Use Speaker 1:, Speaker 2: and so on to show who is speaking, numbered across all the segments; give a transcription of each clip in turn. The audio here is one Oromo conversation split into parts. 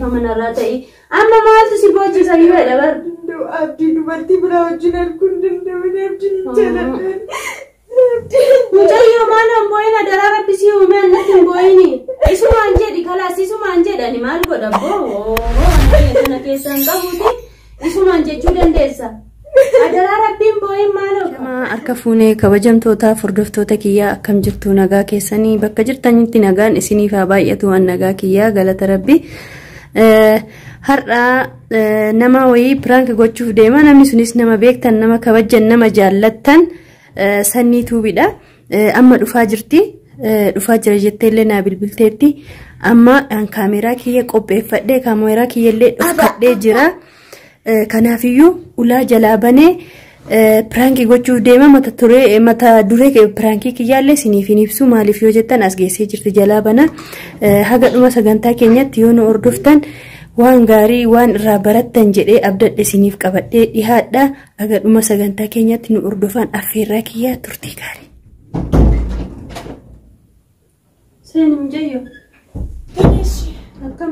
Speaker 1: Dhiifama narraa ta'i. Amma maaltu si boochisa yoo jedha bar.
Speaker 2: Danda'u abdii dubartii biraa wajjin arguu hin danda'u. Abdiin hin jaaladha.
Speaker 1: Mucayyoo maal hin boo'in adaraa rabbi si uume annatti hin boo'ini. Isumaan jedhi kalaas isumaan jedhani maal godha boo kana keessaa hin qabuuti isumaan jechuu dandeessa. Adaraa rabbiin boo'in maaloo.
Speaker 3: Harka fuunee kabajamtoota hordoftoota kiyyaa akkam jirtu nagaa keessanii bakka jirtanitti nagaan isiniif haa baay'atu waan nagaa kiyyaa galata rabbi. Har'a nama wayii piraank gochuuf deema namni sunis nama beektan nama kabajan nama jaallattan sannii tuubidha. Amma dhufaa jirti. Dhufaa jira jettee illee naa bilbilteetti. Amma kaameeraa kiyya qopheeffadhee kaameeraa kiyya illee dhokfadhee jira. Kanaafiyyuu ulaa jalaa banee piraankii gochuuf deema mata duree piraankii kiyyaallee isiniif hin ibsu maaliif yoo jettan as geessee jirti jalaa bana. Haga dhuma sagantaa keenyatti yoo nu hordoftan waan gaarii waan irraa barattan jedhee abdadhe isiniif qabadhee dhihaadha. Haga dhuma sagantaa keenyatti nu hordofan affeerraa kiyyaa turtii gaarii.
Speaker 1: Seeni mucayyoo. Akkam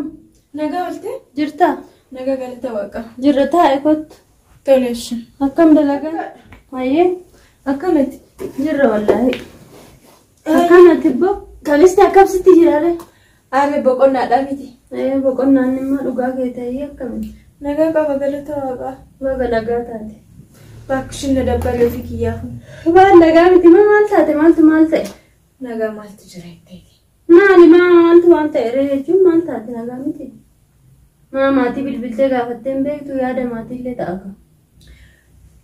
Speaker 2: Nagaa ooltee?
Speaker 1: jirtaa?
Speaker 2: Nagaa galata waaqa.
Speaker 1: Jirra taa'e kottu.
Speaker 2: Toleessi.
Speaker 1: Akkam dalagaa? Hayyee
Speaker 2: Akkamiti?
Speaker 1: jirra wallaahi. Akkanatti boo kalisti akkam sitti jiraare?
Speaker 2: Aaree boqonnaadhaa miti.
Speaker 1: Boqonnaan immoo dhugaa kee ta'ee akkamitti?
Speaker 2: Nagaa qaba galata waaqaa.
Speaker 1: Baga nagaa taate.
Speaker 2: Baakishin na dabbalee ofii kiyyaafu.
Speaker 1: Waan nagaa miti maa maal taate maaltu maal ta'e?
Speaker 2: Nagaa maaltu jira jetteeti?
Speaker 1: Maali maaltu waan ta'e ree jechuun maal taate nagaa miti? Maa maatii bilbiltee gaafattee hin beektu yaada maatii illee ta'a.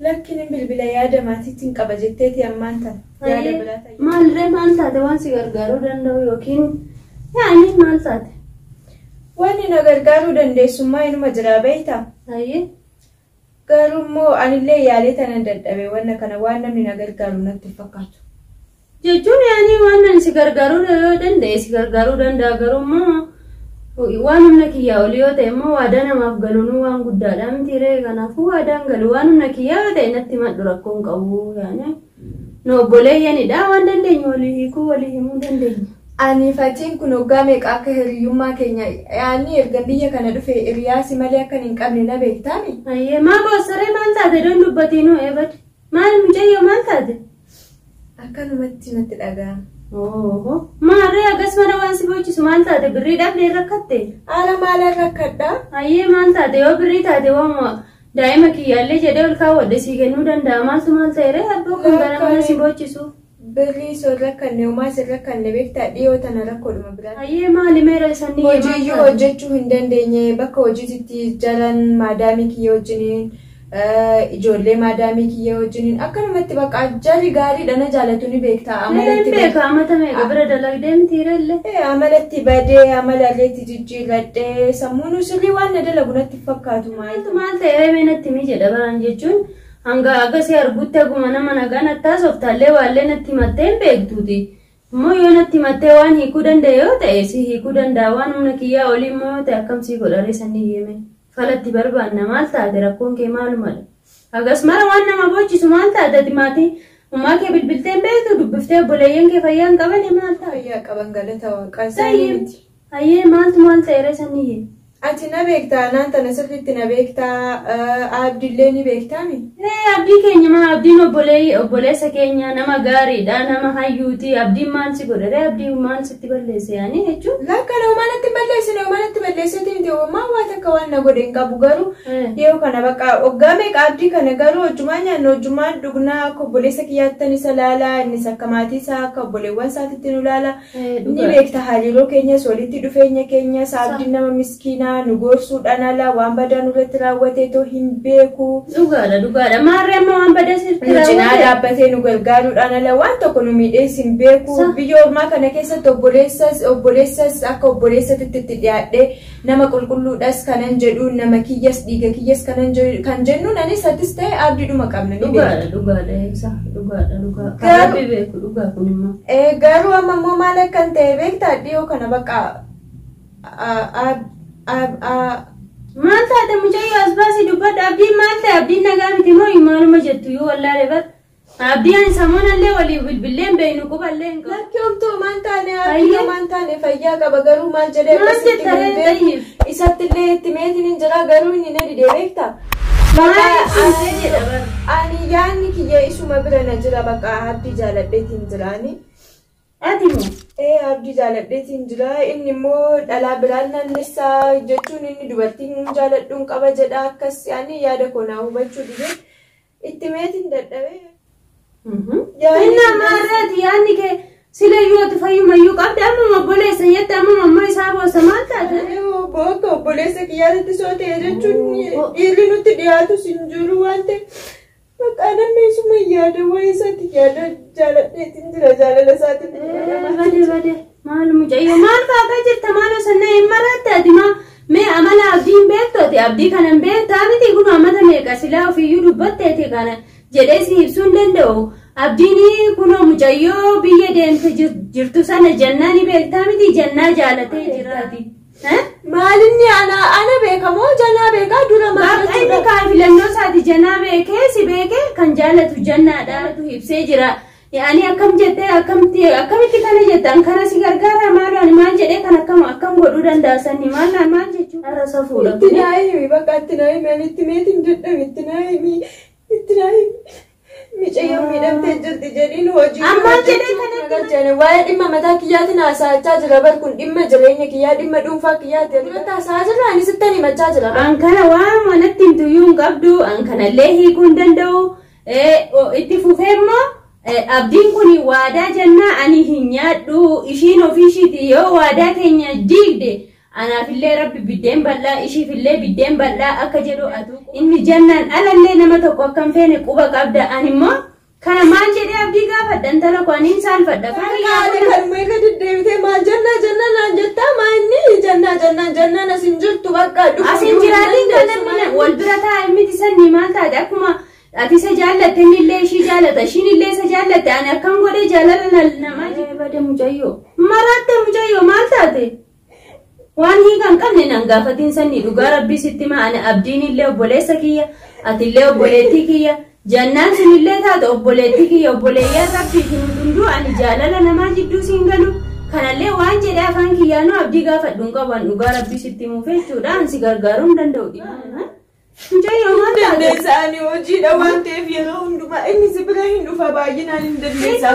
Speaker 2: Lakkiin bilbila yaada maatiitiin qaba jetteeti ammaan tana. Yaada biraa ta'e.
Speaker 1: Maalirree maal taate waan si gargaaruu danda'u yookiin yaani maal taate?
Speaker 2: Wanni na gargaaruu dandeessummaa inuma jira beektaa?
Speaker 1: Hayyee
Speaker 2: Garuu immoo anillee yaalee tanan dadhabe wanna kana waan namni na gargaaru natti hin fakkaatu.
Speaker 1: Jechuun yaani waan ani si gargaaruu yoo danda'e si gargaaruu danda'a garuu immoo waan humna kiyyaa olii yoo ta'e immoo waadaa namaaf galuun waan guddaadha miti ree kanaafuu waadaan galu waan humna kiyyaa yoo ta'e natti madhu rakkoon qabu yaani nu obboleeyyanidha waan dandeenyu walii hiikuu walii himuu dandeenya.
Speaker 2: Ani fatiin kun hoggaa meeqa akka hiriyyummaa keenya yaani erga biyya kana dhufe hiriyaasi malee akka hin qabne na beektaami?
Speaker 1: Hayyee maa boossaree maal taate doon dubbatiinuu eebad maal mucayyoo maal taate?
Speaker 2: Akkanumatti natti dhaga'ama.
Speaker 1: Oho maarree akkas mana waan si boochisu maal taate birrii dhabdee rakkatte?
Speaker 2: Haala maalaan rakkadhaa?
Speaker 1: Hayyee maal taate yoo birrii taate waanuma daa'ima kiyyaallee jedhee ol kaawwadhe sii kennuu danda'a maaltu maal ta'e ree abboo kun gara mana si boochisu.
Speaker 2: Birrii sun rakkanne homaa sin rakkanne beektaa dhiyoo tana rakkoodhuma biraa.
Speaker 1: Hayyee maali meera isanii
Speaker 2: Hojiiyyuu hojjechuu hin dandeenye bakka hojiititti jalan maadaamii kiyya wajjiniin ijoollee maadaamii kiyya wajjiniin akkanumatti bakka jarri gaariidha na jaalatu ni beektaa
Speaker 1: Amalatti beeka amata meeqa bira dalagdee miti reellee.
Speaker 2: Amalatti badee amala illeetti jijjiirradhee sammuun sirrii waan na dalagu natti fakkaatu maal.
Speaker 1: Maaltu maal ta'e reemee natti mi jedha baraan jechuun hanga akka si argutti haguma nama nagaa natti haasoftaallee waallee natti himattee hin beektuuti. Immoo yoo natti himattee waan hiikuu danda'e yoo ta'e si hiikuu danda'a waan humna kiyyaa olii immoo yoo ta'e akkam sii godha sanii yeeme. Falatti barbaanna maal taate rakkoon kee maalumadha. Hagas mara waan nama boochisu maal taate ati maatii ummaa kee bilbiltee hin beektu dubbiftee obboleeyyan kee fayyaa hin qabani maal taate?
Speaker 2: Fayyaa qaban galata waaqaa isaanii miti.
Speaker 1: Hayyee maaltu maal ta'e ree sanii yeeme?
Speaker 2: Ati na beektaa naan tana sirriitti na beektaa abdiillee ni beektaami?
Speaker 1: Abdii keenya maa abdiin obboleessa keenya nama gaariidha nama hayyuuti abdiin maal si godhe ree abdiin maal sitti balleesse yaani jechuun.
Speaker 2: Lakka nama natti balleesse nama natti balleesseeti miti homaa waa takka waan na godhe hin qabu garuu dhiyoo kana bakka hoggaa meeqa abdii kana garuu hojjumaan nyaannu hojjumaan dhugnaa akka obboleessa kiyyaattan isa laala innis akka maatii isaa akka obboleewwan isaatitti nu laala ni beekta hariiroo keenyas walitti dhufeenya keenyas abdiin nama miskiinaa nu gorsuudhaan ala waan badaa nurratti raawwatee too hin beeku.
Speaker 1: Dhugaadha dhugaadha maarree amma waan badaa sirriitti
Speaker 2: Nu cinaa
Speaker 1: raawwate.
Speaker 2: dhaabbatee nu gargaaruudhaan ala waan tokko nu miidhees hin beeku. Biyya ormaa kana keessatti obboleessas obboleessas akka obboleessatti itti dhiyaadhee nama qulqulluudhas kanan jedhu nama kiyyas dhiiga kiyyas kanan jedhu kan jennuun anis atis ta'e abdiidhuma qabna ni beekna.
Speaker 1: Dhugaadha dhugaadha eessa dhugaadha dhugaa kan rabbi beeku dhugaa kun immoo.
Speaker 2: Garuu amma immoo maal akkan ta'e beektaa dhiyoo kana bakka
Speaker 1: Maal taate mucayyoo as baasii dubbadha abdiin maal ta'e abdiin nagaa miti moo maaluma jettu yoo wallaalee bar. Abdii ani samoonallee walii bilbileen beeynu quballee hin qabu.
Speaker 2: Lakki homtuu maan taane abdii maan taane fayyaa qaba garuu maal jedhee
Speaker 1: Maal
Speaker 2: akkasitti
Speaker 1: jetta
Speaker 2: hin
Speaker 1: ree
Speaker 2: beeku.
Speaker 1: tayyib?
Speaker 2: Isatti illee itti meetiin hin jira garuu inni na didee beektaa?
Speaker 1: Maal ibsitee jedha bara.
Speaker 2: Ani yaadni kiyya isuma bira na jira bakka abdii jaaladheetiin jira ani.
Speaker 1: Ati moo?
Speaker 2: Ee abdii jaaladheetiin jira inni immoo dhalaa biraan naannessaa jechuun inni dubartiin jaaladhuun qaba jedha akkas ani yaada koo naa hubachuu dide itti meetiin dadhabee.
Speaker 1: Inni ammaarraati yaadni kee sila yoo ati fayyumayyuu qabda ammuma obboleessa jette ammuma ammoo isaa boosa maal taate?
Speaker 2: Akka obboleessa kiyyaatti soo ta'e jechuun dhiirri nutti dhiyaatus hin jiru waan ta'eef maqaa namni isuma yaada waa'ee isaatti yaada jaaladheetiin jira jaalala isaatiin.
Speaker 1: Bade bade maal mucayyoo maal kaa'aa jirta maal osannaa hin maratte ati maa mee amala abdii hin beektu ati abdii kana hin beektaa miti kun amata meeqa silaa ofiiyyuu dubbatteeti kana jedhee si ibsuu hin danda'u. Abdiin kunoo mucayyoo biyya deemte jirtu sana jannaa ni beektaa miti jannaa jaalatee jiraati.
Speaker 2: Maalinni ana beekamoo janaa beekaa dura maal
Speaker 1: Waaqa inni kaa filannoo isaati janaa beekee si beekee kan jaalatu jannaadha ibsee jira. Ani akkam jettee akkamitti kana jettan kana si gargaara maal ani maal jedhee kan akkam akkam godhuu danda'a sanni maal maal jechuudha. Har'a safuudha.
Speaker 2: Itti naa himi bakka itti naa himi ani itti meetiin jedhame itti naa himi itti naa himi. Mucayyoon miidhamtee jirti jedhiin hojii
Speaker 1: Ammaa jedhee kanatti
Speaker 2: galchane waa'ee dhimma mataa kiyyaatiin haasa'achaa jira bar kun dhimma jireenya kiyyaa dhimma dhuunfaa kiyyaati irratti haasa'aa jirra ani sittan himachaa jira.
Speaker 1: An kana waan manatti himtuyyuu hin qabdu an kanallee hiikuu hin danda'u itti fufee immoo abdiin kun waadaa jannaa ani hin nyaadhu ishiin ofiishiiti yoo waadaa keenya diigde anaafillee rabbi biddeen bal'aa ishiifillee biddeen bal'aa akka jedhu atu inni jannaan alallee nama tokko akka hin feene quba qabda ani immoo kana maal jedhee abdii gaafadha intala koo ani hin saalfadha.
Speaker 2: Kaani kanuma irra deddeebitee maal jannaa jannaa naan jettaa maa inni jannaa jannaan jannaan as hin jirtu bakka dhufu.
Speaker 1: As hin jiraatiin kan namni wal bira taa'e miti sanni maal taate akkuma ati isa jaallatte inni illee ishii jaallata ishiin illee isa jaallatte ani akkam godhee jaalala namaa bade mucayyoo maraatte mucayyoo maal taate? Waan hiika hin qabne nan gaafatiin sanni dhugaa rabbii sitti maa ani abdiin illee obboleessa kiyya ati illee obboleettii kiyya jannaan sun illee taate obboleettii kiyya obboleeyyan rabbii fi hunduu ani jaalala namaa jidduu siin galu kanallee waan jedhee afaan kiyyaanuu abdii gaafadhu hin qabu an dhugaa rabbii sitti himuuf jechuudha an si gargaaruu hin danda'u. Mucayyoo maal taate?
Speaker 2: Dandeessa ani hojiidha waan ta'eef yeroo hundumaa inni si bira hin dhufa baay'inaan hin dandeessa.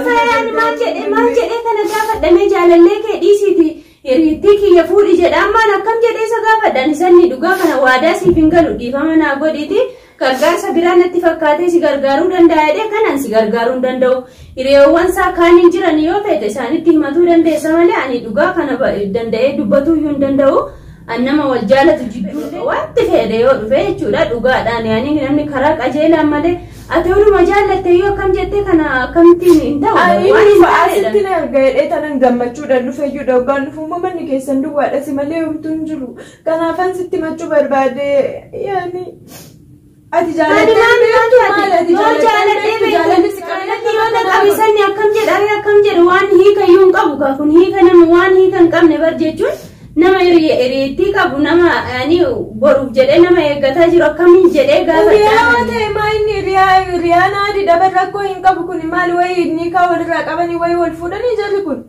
Speaker 1: Maal jedhee kana gaafadhamee jaalallee kee dhiisiiti. Hiriirtii kiyya fuudhi jedha ammaan akkam jedhee isa gaafadhan sanni dhugaa kana waadaa siif hin galu dhiifama naa godhiiti gargaarsa biraa natti fakkaatee si gargaaruu danda'a jedhee kanaan si gargaaruu hin danda'u. Hiriyoowwan isaa kaaniin jiran yoo feete isaanitti himatuu dandeessa malee ani dhugaa kana danda'ee dubbatuu iyyuu hin danda'u. An nama wal jaalatu jidduu wanti fedhe yoo dhufe jechuudha dhugaadhaan yaani namni karaa qajeelaan malee ati hunduma jaallatte yoo akkam jettee kana akkamittiin hin ta'u.
Speaker 2: Ani asitti na arga jedhee tanan gammachuudhaan dhufe iyyuu dhoggaan dhufu immoo manni keessan duwwaadha si malee homtuu hin jiru. Kanaafan sitti machuu barbaade yaani ati jaalattee beektu maal ati jaalattee beektu jaalalli si
Speaker 1: qabe sanni akkam jedha akkam jedhu waan hiika iyyuu hin qabu kaa kun hiika nama waan hiika hin qabne bar jechuun nama hiriirtii qabu nama ani boruuf jedhee nama eeggataa jiru akkamiin jedhee gaafadha.
Speaker 2: Riyaa ta'e maa inni riyaa naadi dabar rakkoo hin qabu kun maal wayii inni kaa walirraa qabanii wayii wal fuudhanii jirri kun.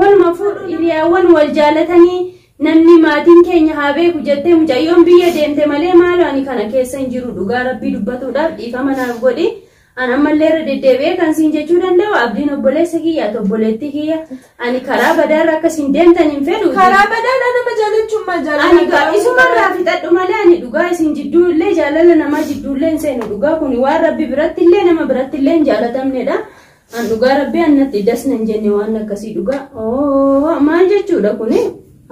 Speaker 1: Waluma fuudhu hiriyaawwan wal jaalatanii namni maatiin keenya haa beeku jettee mucayyoon biyya deemte malee maaloo ani kana keessa hin jiru dhugaa rabbii dubbatuudhaaf dhiifama naaf godhi. An ammallee irra deddeebi'ee kan siin jechuu danda'u abdiin obboleessa kiyya ati obboleettii kiyya ani karaa badaarra akka siin deemtan hin fedhu.
Speaker 2: Karaa badaadha nama jaalachuun maal jaalala?
Speaker 1: Ani isumarraa fixadhu malee ani dhugaa isin jidduu illee jaalala namaa jidduu illee hin seenu dhugaa kun waan rabbi biratti illee nama biratti illee hin jaalatamnedha. An dhugaa rabbi annatti dasna hin jenne waan akkasii dhugaa. Maal jechuudha kuni?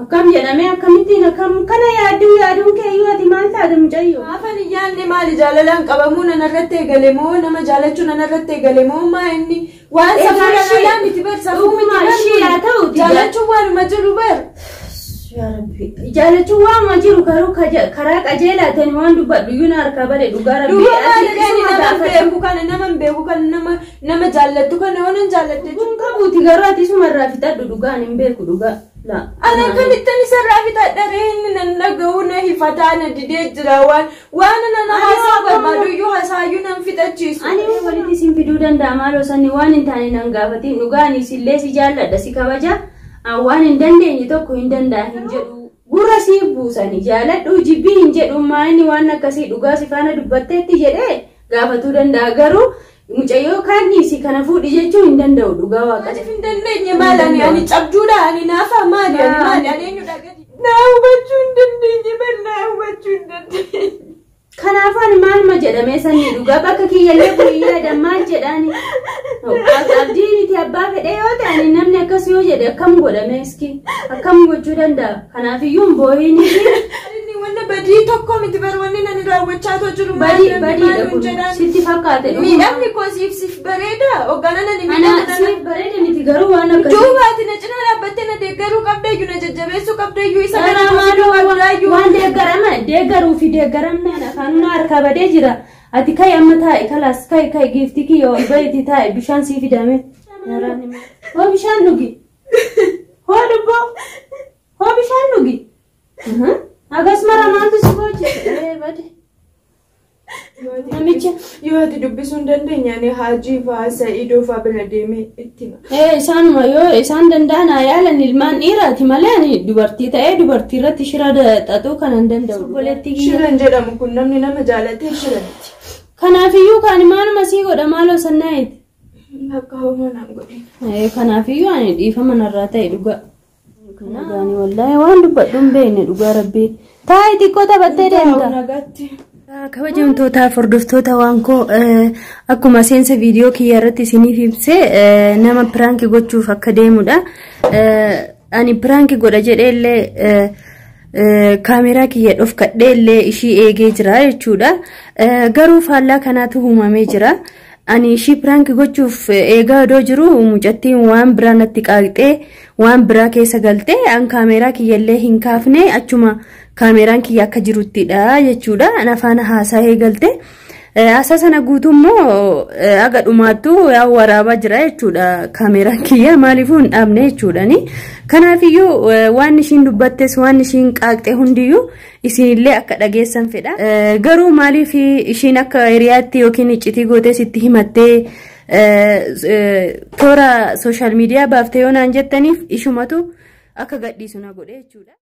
Speaker 1: Akkam jedhamee akkamittiin akkam kana yaadduu yaaduun keeyyuu ati maal taate mucayyoo?
Speaker 2: Maafan hin yaadne maali jaalalaan qabamuu nanarratti eegale moo nama jaalachuu nanarratti eegale moo maa inni waan safuu dhala miti bar safuu miti bar
Speaker 1: ishii haa ta'uuti
Speaker 2: jaalachuun waanuma jiru bar.
Speaker 1: Jaalachuun waanuma jiru garuu karaa qajeelaa ta'een waan dubbadhu iyyuu na harkaa bade dhugaa rabbii.
Speaker 2: Dhugaa maali nama beeku kana nama beeku kana nama jaallattu kana yoo nan jaalladhe.
Speaker 1: Kun qabuuti garuu ati isumarraa fixadhu dhugaan hin beeku dhugaa.
Speaker 2: Ana akkamittan isarraa fixadha ree inni nan dhaga'u na fataa na didee jira waan na haasaa barbaadu iyyuu haasaayyuu nan fixachiisu.
Speaker 1: Ani walitti isin fiduu danda'a maaloo sanni waan hin taane nan gaafatiin dhugaanis illee si jaalladha si kabaja waan hin dandeenye tokko hin danda'a hin jedhu. Gurra sii buusanii jaaladhu jibbii hin jedhu maayini waan akkasii dhugaa si faana dubbatteetti jedhee gaafatuu danda'a garuu mucayyoo kaan dhiisi kana fuudhi jechuu hin danda'u dhugaa waaqa.
Speaker 2: Maaliif hin dandeenye maal ani cabduudha ani naafa maali ani maali ani eenyudha gadi. Naa hubachuu hin dandeenye bal naa hubachuu hin dandeenye.
Speaker 1: Kanaafuu ani maaluma jedhamee sanii dhugaa bakka kiyyallee guyyaa maal jedhaani. Abdii miti abbaa fedhee yoo ta'an namni akkas yoo jedhe akkam godhame iski akkam gochuu danda'a. Kanaafiyyuu hin boo'iin.
Speaker 2: Inni wanna badii tokko miti bar wanni nani raawwachaa jiru
Speaker 1: Badii kun sitti fakkaate.
Speaker 2: Miidhamni koo siif bareeda hoggana nani
Speaker 1: miidhamni. Siif bareeda miti garuu waan akkasii.
Speaker 2: Duubaati na cina dhaabbattee na deeggaruu qabdayyuu na jajjabeessuu qabdayyuu isa kana maaloo qabdayyuu.
Speaker 1: Waan deeggarama deeggaruu fi deeggaramnaan afaanuma harkaa badee jira. Ati kai amma taa'i kalaas kai kai giiftii kiyya ol bahiitii taa'i bishaan sii fidame. Hoo bishaan dhugi. Hoo dubboo. Hoo bishaan dhugi. Agas mara maaltu si boojjise? Bade. Namicha.
Speaker 2: Yoo ati dubbisuu hin dandeenye ani Haajii fa'aa Sa'idoo fa'aa bira deemee itti hima.
Speaker 1: Isaanuma yoo isaan danda'an haa yaalan ilmaan dhiiraati malee ani dubartii ta'ee dubartii irratti shira xaxuu kan hin danda'u.
Speaker 2: Shiran jedhamu kun namni nama jaalatee shira miti.
Speaker 1: Kanaafiyyuu kan maaluma sii godha maaloo sannaayiti.
Speaker 2: Akka homaa naan godhe.
Speaker 1: Kanaafiyyuu ani dhiifama narraa ta'e dhugaa. Dhugaani wallaahi waan dubbadhu hin beekne dhugaa rabbii. Taa'i xiqqoo taphattee deemta. Kabajamtootaaf hordoftoota waan koo akkuma seensa viidiyoo kiyya irratti isiniif ibsee nama piraanki gochuuf akka deemudha. Ani piraanki godha jedhee illee kaameraa kiyya dhofkadhee illee ishii eegee jira jechuudha. Garuu faallaa kanaatu uumamee jira. Ani ishii piraanki gochuuf eegaa odoo jiru mucattiin waan biraa natti qaaqxee waan biraa keessa galtee an kaameraa kiyya illee hin kaafne achuma kaameraan kiyya akka jiruttidha jechuudha. Ana faana haasaa eegalte. Haasaa sana guutuu immoo aga dhumaattuu waraabaa jira jechuudha kaameraan kiyya maaliifuu hin dhaabne jechuudhaani. Kanaafiyyuu waan ishiin dubbattes waan ishiin qaaqxe hundiyyuu isinillee akka dhageessan fedha. Garuu maaliif ishiin akka hiriyaatti yookiin iccitii gootee sitti himattee toora sooshaal miidiyaa baaftee yoo naan jettaniif ishumatu akka gadhiisu na godhe jechuudha.